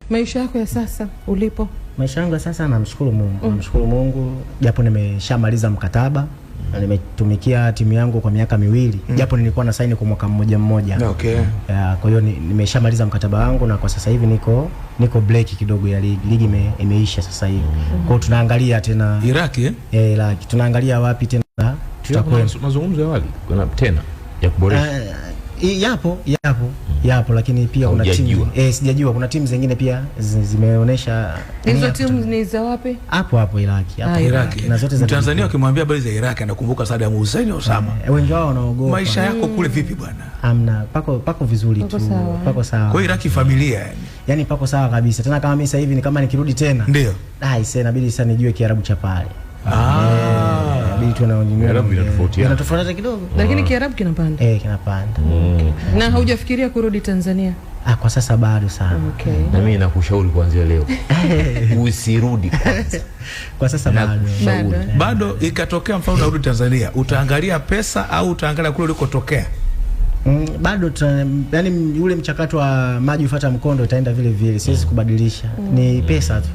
Maisha yako ya sasa ulipo? Maisha yangu ya sasa namshukuru Mungu. Namshukuru Mungu japo nimeshamaliza mkataba na nimetumikia timu yangu kwa miaka 2 japo nilikuwa na saini kwa mwaka mmoja mmoja. Okay. Ya, kwa hiyo nimeshamaliza mkataba wangu na kwa sasa hivi niko break kidogo ya ligi. Ligi imeisha sasa hivi. Kwa hiyo tunaangalia tena Iraki, eh? Iraki. Tunaangalia wapi tena tutakwenda. Mazungumzo ya awali kuna tena ya kuboresha. Yapo lakini pia kuna timu sijajua kuna timu zingine pia zimeonesha hizo timu ni za wapi? Hapo Iraki, hapo Iraki. Na zote za Mtanzania ukimwambia habari za Iraki anakumbuka Saddam Hussein, Osama. Wengi wao wanaogopa. Maisha yako kule vipi bwana? Amna, pako vizuri tu. Pako sawa. Kwa Iraki familia yani. Yaani pako sawa kabisa. Tena kama mimi sasa hivi ni kama nikirudi tena. Ndio. Inabidi sasa nijue Kiarabu cha pale. Inabidi tu na Kiarabu inatofautiana. Inatofautiana kidogo. Lakini Kiarabu kinapanda. Kinapanda. Na haujafikiria kurudi Tanzania? Kwa sasa bado sana. Okay. Na mimi nakushauri kuanzia leo. Usirudi kwanza. Kwa sasa bado. Bado ikatokea mfano unarudi Tanzania, utaangalia pesa au utaangalia kule ulikotokea? Bado yani ule mchakato wa maji ufuata mkondo utaenda vile vile, siwezi kubadilisha. Ni pesa tu.